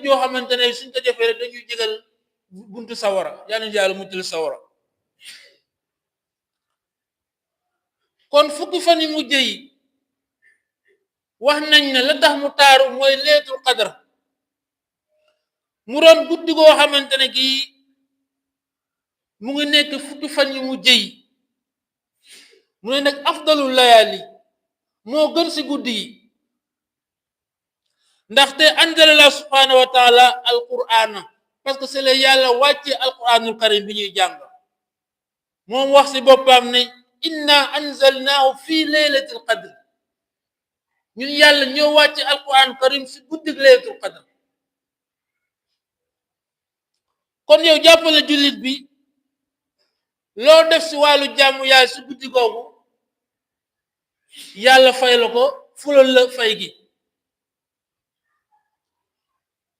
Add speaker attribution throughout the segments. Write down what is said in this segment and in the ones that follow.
Speaker 1: joo xamante ne suñ ko defee rek dañuy jégal buntu sawara yal nañu yàlla muccal sawara. kon fukki fan yi mujj yi wax nañ ne la tax mu taaru mooy leetul qadar mu doon guddi goo xamante ne kii mu ngi nekk fukki fan yu mujj yi mu ne nag afdalul layaali moo gën ci guddi yi ndaxte anzala Allah subhanahu wa taala alqur'ana parce que c'est la yàlla wàcce alqur'anul karim bi ñuy jàng moom wax ci boppam ne inna anzalnaahu fi laylatil qadr ñun yàlla ñoo wàcce alqur'an karim ci guddig laylatul qadr kon yow jàppale jullit bi loo def ci wàllu jàmm yàlla ci guddi googu yàlla fay la ko fulal la fay gi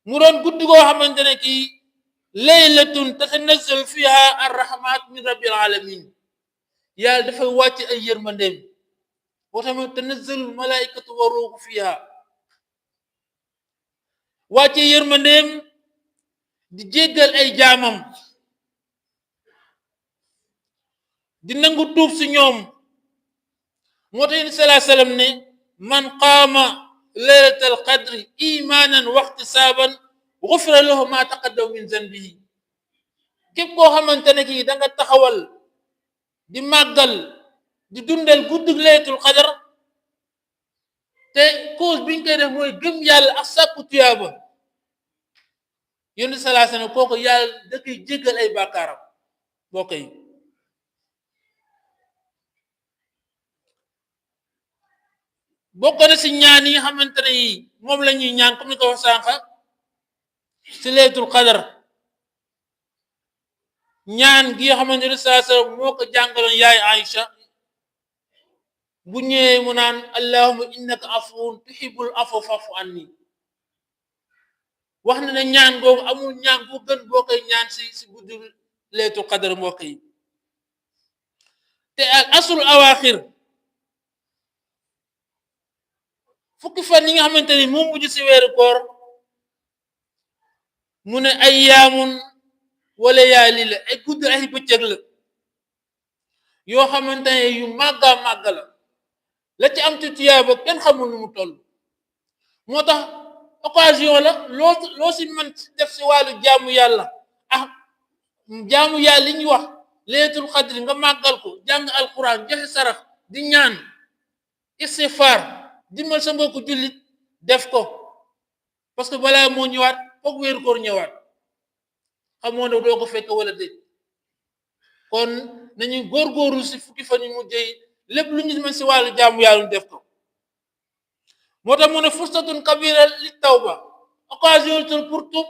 Speaker 1: mu doon guddi goo xamante ne kii laylatun tatanazzalu fiha arrahmat min rabbil alamin yàlla dafay wàcc ay yërmandeem boo tamit tanazzalul malaikatu wa ruuhu fiha wàcce yërmandeem di jéggal ay jaamam di nangu tuub ci ñoom moo tax sallallahu alayhi wa sallam ne man qaama laylatal qadri imaanan wa ihtisaaban gufira lahu ma taqaddama min zanbihi képp koo xamante ne kii da nga taxawal di màggal di dundal guddi laylatul qadr te cause biñ koy def mooy gëm yàlla ak sàkku tuyaaba yonent sallallahu alayhi wa sallam kooku yàlla da koy jéggal ay bàkkaaram bokk yi bokk na ci ñaan yi nga xamante ne yi moom la ñuy ñaan comme ni ko wax sànq ci laylatul qadr ñaan gi nga xamante ne saa sa moo ko jàngaloon yaay Aïcha bu ñëwee mu naan allahumma innaka afuwun tuhibbul afwa fa'fu anni wax na ne ñaan googu amul ñaan bu gën boo koy ñaan ci guddi laylatul qadr mbokk yi te al asrul awaaxir fukki fan yi nga xamante ni moom mujj ci weeru koor mu ne ayyaamun wa layaali la ay guddi ay bëccëg la yoo xamante ne yu màgga màgg la ci am ci tuyaaba kenn xamul nu mu toll moo tax occasion la loo ci mën def ci wàllu jaamu yàlla jaamu yàlla li ñuy wax laylatul qadr nga màggal ko jàng alquran joxe sarax di ñaan istighfar dimbal sa mbokku jullit def ko parce que balaa moo ñëwaat foog weeru koor ñëwaat xamoo ne doo ko fekk wala déet kon nañu góorgóorlu ci fukki fan yu mujj yi lépp lu ñu mën ci wàllu jaamu yàlla def ko moo tax mu ne fursatun kabira li tawba occasion pour tuub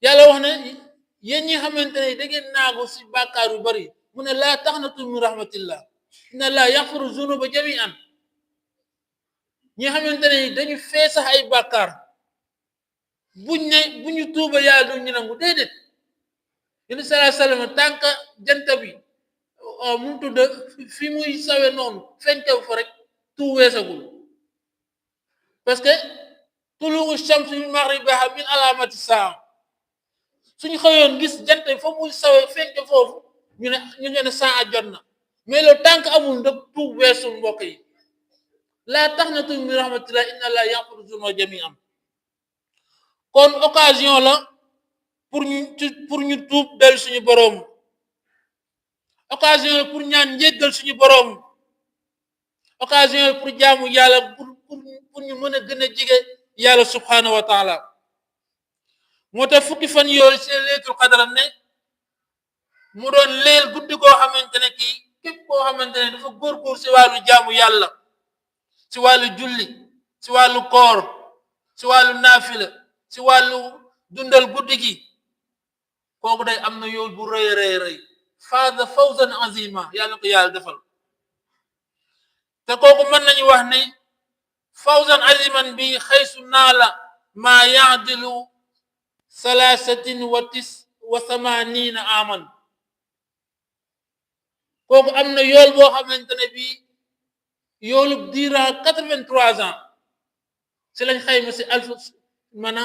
Speaker 1: yàlla wax ne yéen ñi xamante ne da ngeen naagu ci bàkkaar yu bari mu ne laa taqnatu min rahmatillah inna laa yaxfiru zunuba jami'an ñi xamante ne dañu fee sax ay bàkkaar bu ñu tuuba yàlla du ñu nangu déedéet yéen sallallahu alayhi wasallam tànk jant bi mu tudd fi muy sawe noonu fenkew fa rek tuub weesagul parce que tulu'u shams min maghribiha min alamati saa suñu xëyoon gis jant bi fa muy sawe fenke foofu ñu ne saa jot na mais loolu tànk amul ndax tuub weesul mbokk yi laa taqnatu min rahmatillah inna allaha yaghfiru zunuba jami'an kon occasion la pour ñu tuub del suñu boroom occasion la pour ñaan njéggal suñu boroom occasion la pour jaamu yàlla pour ñu mën a gën a jige yàlla subhanahu wa taala moo tax fukki fan yooyu ci laylatul qadr ne mu doon leel guddi koo xamante ne kii képp koo xamante ne dafa góorgóor ci wàllu jaamu yàlla ci wàllu julli ci wàllu koor ci wàllu naafila ci wàllu dundal guddi gi kooku day am na yool bu rëy rëy faaza fawzan azima yàlla ko yàlla defal te kooku mën nañu wax ne fawzan aziman bi xaysu naala maa yaadilu salaasatin wa thamanina aman kooku am na yool boo xamante ne bi yoolub diira 83 ans ci lañ xayma ci maanaam